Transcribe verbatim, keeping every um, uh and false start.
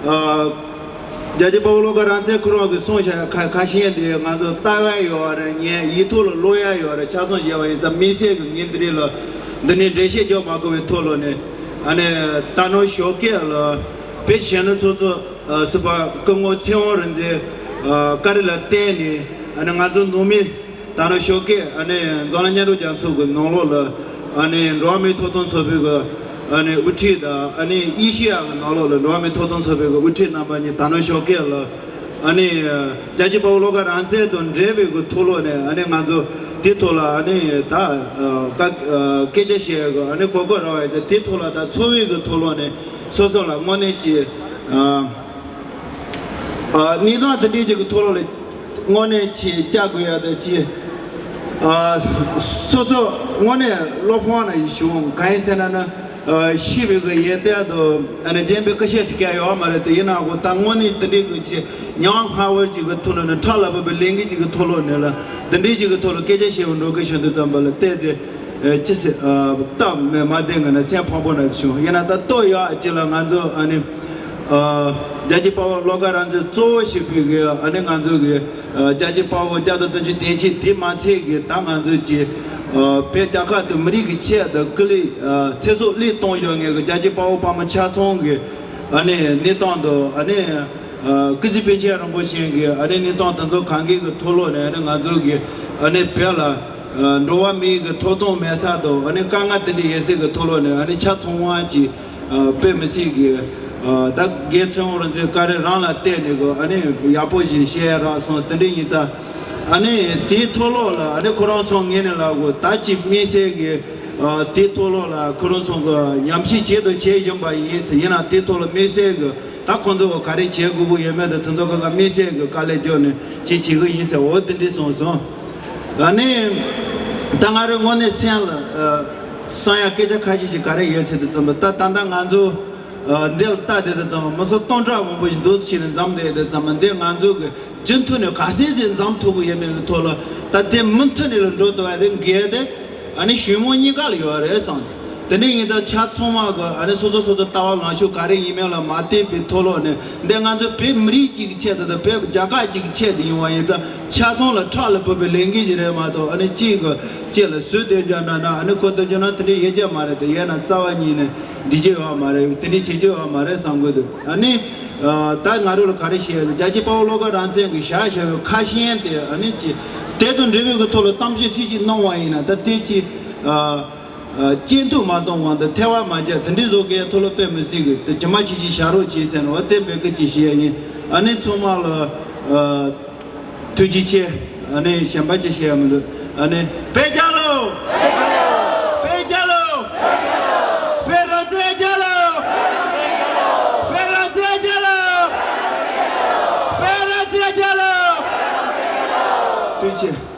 ཨ། རྒྱལ་གཅེས་དཔའ་བོ་བློ་དགའ་རང་བཙན་ཁོ་རང་གིས་གསུངས་བཞག་ཡ་ཁ་ཁ་ཤས་དེ་ང་ཚོ་ལྟ་བ་ཡོད་རེད། ངས་ཡིག་ཐོག་ལ་ཀློག་ཡ་ཡོད་རེད། ཆ་ཚང་བཞག་པ་ཡིན་ཙང་དམིགས་བསལ་གྱི་ངས་འདི་རིགས་ལ་འདི་ནས་འགྲེལ་བཤད་རྒྱག་མ་དགོས་པའི་ཐོག་ལ་ནས། ཨ་ནི་ད་ནང་ཞོགས་ཀས་ལ་བོད་གཞོན་ནུ་ཚོགས་གཙོ་ཨ་ཟུར་པ་སྐུ་ངོ་ཚེ་དབང་རིག་འཛིན་ཨ་བཀའ་རྒྱ་ལ་བརྟེན་ནས། ཨ་ནི་ང་ཚོ་ནང་མི་ད་ནང་ཞོགས་ཀས་ཨ་ནི་འཛམ་གླིང་མཉམ་རུབ་རྒྱལ་ཚོགས་ཀྱི་ནང་ལོགས་ལ་ཨ་ནི་འགྲོ་བ་མིའི་ཐོབ་ཐང་ཚོགས་པའི་གི་ཨ་ནི་དབུ་ཁྲིད་དང་། ཨ་ནི་ཨེ་ཤེ་ཡ་གི་ནང་ལོགས་ལ་འགྲོ་བ་མིའི་ཐོབ་ཐང་ཚོགས་པའི་གི་དབུ་ཁྲིད་རྣམ་པ་གཉིས་ད་ནང་ཞོགས་ཀས་ལ་ཨ་ནི་རྒྱལ་གཅེས་དཔའ་བོ་བློ་དགའ་རང་བཙན་དང་འབྲེལ་བའི་གི་ཐོག་ལོགས་ནས། ཨ་ནི་ང་ཚོ་དེའི་ཐོག་ལ་ཨ་ནི་ད་ཨ་བཀའ་ཨ་སྐད་ཆ་བཤད་གི་ཨ་ནི་གོ་སྐབས་རག་པ་ཡིན་ཙང་། དེའི་ཐོག་ལ་ད་ཚོགས་པའི་གི་ཐོག་ལོགས་ནས་སོ་སོ་ལ་དངོས་གནས་ཀྱི་ཨ། ཨ། གནས་སྟངས་དེ་འདྲའི་ཅིག་གི་ཐོག་ལོགས་ལ་དངོས་གནས་ཅིག་བཅར་དགོས་ཡ་དེ་ཅིག་ཨ། སོ་སོ་དངོས་གནས་བློ་ཕམ་ནང་བཞིན་བྱུང་། གང་ཡིན་ཟེར་ན་ནི། ཨ། ཤི་བའི་གི་ཡས་གཏེར་དང་། ཨ་ནི་རྗེས་མའི་སྐུ་གཤེགས་ཟེར་མཁན་ཡོད་མ་རེད་དེ། ཡིན་ནའང་ད་དངོས་གནས་དེ་འདྲའི་གི་ཅིག་ཉམ་ང་བོ་ཅིག་གི་ཐོག་ལོགས་ནས། ཁྲག་ལ་བབས་པའི་ལས་འགུལ་ཅིག་གི་ཐོག་ལོགས་ནས་ལ་དེ་འདྲའི་ཅིག་གི་ཐོག་ལ་སྐད་ཆ་བཤད་པ་འགྲོ་གི་བྱུང་དུས་ཙམ་པ་ལ་བལྟས་ཚེ། ཨ། ཅི་ཟེར། ཨ། སྟབས་མ་མ་བདེ་ངེས་ན་སེམས་ཕམ་པོ་ནང་བྱུང་། ཡིན་ན་ད་ལྟོ་ཡག་ཅིག་ལ་ང་ཚོ་ཨ་ནི་ཨ་རྒྱལ་གཅེས་དཔའ་བོ་བློ་དགའ་རང་བཙན་གཙོ་བོ་བྱས་པའི་གི་ཨ་ནི་ང་ཚོ་གི་ཨ་རྒྱལ་གཅེས་དཔའ་བོ་བརྒྱ་དང་བདུན་ཅུ་དོན་གཅིག་དེ་མ་ཚད་གི་ད་ང་ཚོ་གི་ཨ་བོད་རྒྱལ་ཁབ་དང་མི་རིགས་ཀྱི་ཆེད་དུ་སྐུ་ལས་ཨ་ཚེ་སྲོག་བློས་གཏོང་བཞག་མཁན་གི་རྒྱལ་གཅེས་དཔའ་བོ་དཔའ་མོ་ཆ་ཚང་གི་ཨ་ནི་གནས་སྟངས་དང་། ཨ་ནི་ཨ་སྐུ་ཚེ་པཎ་ཆེན་རིན་པོ་ཆེ་གི་ཨ་ནི་གནས་སྟངས་དེ་ཚོ་གང་གི་གི་ཐོག་ལོགས་ནས། ཨ་ནི་ང་ཚོ་གི་ཨ་ནི་བོད་ལ་ཨ་འགྲོ་བ་མིའི་གི་ཐོབ་ཐང་མེད་ས་དང་། ཨ་ནི་དཀའ་ངལ་དེ་འདྲ་ཡོད་སའི་གི་ཐོག་ལོགས་ནས། ཨ་ནི་ཆ་ཚང་བ་གི་ཨ་དཔེ་མི་སྲིད་གི་ཨ་ད་རྒན་ཚེ་དབང་རིག་འཛིན་བཀའ་དྲིན་རང་ལ་བརྟེན་ནས་གི་ཨ་ནི་ཡག་པོ་ཞིག་བཤད་ཡ་རག་སོང་། དེ་འདྲ་ཡིན་ཙང་། ཨ་ནི་དེའི་ཐོག་ལོགས་ལ་ཨ་ནི་ཁོ་རང་ཚོ་ངོས་ནས་ལབ་དགོས། ད་ཅིག་དམིགས་བསལ་གི་ཨ་དེའི་ཐོག་ལོགས་ལ་ཁོ་རང་ཚོ་གི་ཉམས་ཞིབ་བྱེད་དང་བྱེད་བཞིན་པ་ཡིན་ཟེར། ཡིན་ན་དེའི་ཐོག་ལ་དམིགས་བསལ་གི་ད་ཁོང་ཚོ་ག་རེ་བྱེད་དགོས་ཀྱི་ཡོད་མེད་དང་། དེ་ཚོ་ག་ག་དམིགས་བསལ་གྱི་དཀའ་ལས་བརྒྱབ་ནས་ཅིག་བྱེད་ཀྱི་ཡིན་ཟེར། འོ་དེ་འདྲ་གསུངས་སོང་། ཨ་ནི་ད་ང་རང་དངོས་གནས་སེམས་ལ་ཨ་གསུང་ཡ་སྐད་ཆ་ཁ་ཤས་ཤིག་ག་རེ་ཡོད་ཟེར་དུས་ཙམ་པ། ད་ད་ལྟ་ང་ཚོ་ཨ་འདི་ལ་ལྟ་བསྡད་དུས་ཙམ་པ། མི་ཚོགས་སྟོང་ཕྲག་མང་པོ་ཞིག་འདུག་སེ་བྱས་ནས་འཛོམས་བསྡད་དུས་ཙམ་པ། འདི་ང་ཚོ་གི་རྒྱུན་མཐུད་ནས་ག་ཚད་ཅིག་འཛོམས་ཐུབ་ཀྱི་ཡོད་མེད་ཀྱི་ཐོག་ལ། ད་དེ་མུ་མཐུད་ནས་ལ་འགྲོ་ཐུབ་པ་དེ་འགལ་ཏེ། ཨ་ནི་གཞུང་མང་གཉིས་ཀ་ལ་ཡོད་རེད་བསམ་སྟེ། དེ་འདྲ་ཡིན་ཙང་ཆ་ཚང་མ་གི་ཨ་ནི་སོ་སོ་སོ་སོ་ལྟ་བ་ལངས་ཕྱོགས་ག་རེ་ཡིན་མིན་ལ་མ་ལྟོས་པའི་ཐོག་ལོགས་ནས། འདི་ང་ཚོ་བོད་མི་རིགས་གཅིག་གི་ཆེད་དུ་དང་། བོད་རྒྱལ་ཁབ་གཅིག་གི་ཆེད་དུ་ཡིན་པ་ཡིན་ཙང་། ཆ་ཚང་ལ་ཁྲག་ལ་བབས་པའི་ལས་འགུལ་ཞིག་རེད་མ་གཏོགས། ཨ་ནི་གཅིག་གི་གཅིག་ལ་ཟུར་བསྡད་རྒྱུ་འདྲ་ན། ཨ་ནི་གོ་བསྡད་རྒྱུ་ན་དེ་འདྲ་ཡོད་རྒྱུ་མ་རེད་དེ། ཡོད་ན་རྩ་བ་ཉིད་ནས་འགྲིག་རྒྱུ་ཡོད་མ་རེད། དེ་འདྲ་བྱེད་རྒྱུ་ཡོད་མ་རེད་བསམ་གི་འདུག་ཨ་ནི། ཨ། ད་ང་རང་ལ་ག་རེ་བཤད་ཡོད། རྒྱལ་གཅེས་དཔའ་བོ་བློ་དགའ་རང་བཙན་གྱིས་བཞག་བཞག་པའི་ཁ་ཞེང་དེ་ཨ་ནི་ཅིག་དེ་དང་འབྲེལ་བའི་གི་ཐོག་ལ་གཏམ་བཤད་སུས་ཅིག་གནང་བ་ཡིན་ན། ད་དེ་ཅིག་ཨ། ཨ། སྐྱོན་འཛུགས་མ་གཏོང་བ་དང་། ཐལ་བ་མ་རྒྱག་དེ་འདྲའི་བཟོ་མཁན་ཐོག་ལ་དཔེ་མི་སྲིད་གི་དེ་ཇི་མ་ཇི་བཞིན་བཞག་རོགས་གྱིས་ཟེར་ནས། འོ་དེ་འབོད་སྐུལ་ཅིག་བྱེད་ཡ་ཡིན། ཨ་ནི་ཚང་མ་ལ་ཨ། ཐུགས་རྗེ་ཆེ། ཨ་ནི་གཞན་པ་ཅི་བཤད་ཡ་མི་འདུག་ཨ་ནི་བོད་རྒྱལ་ལོ། བོད་རྒྱལ་ལོ། བོད་རང་བཙན་རྒྱལ་ལོ། བོད་རང་བཙན་རྒྱལ་ལོ། བོད་རང་བཙན་རྒྱལ་ལོ། ཐུགས་རྗེ་ཆེ།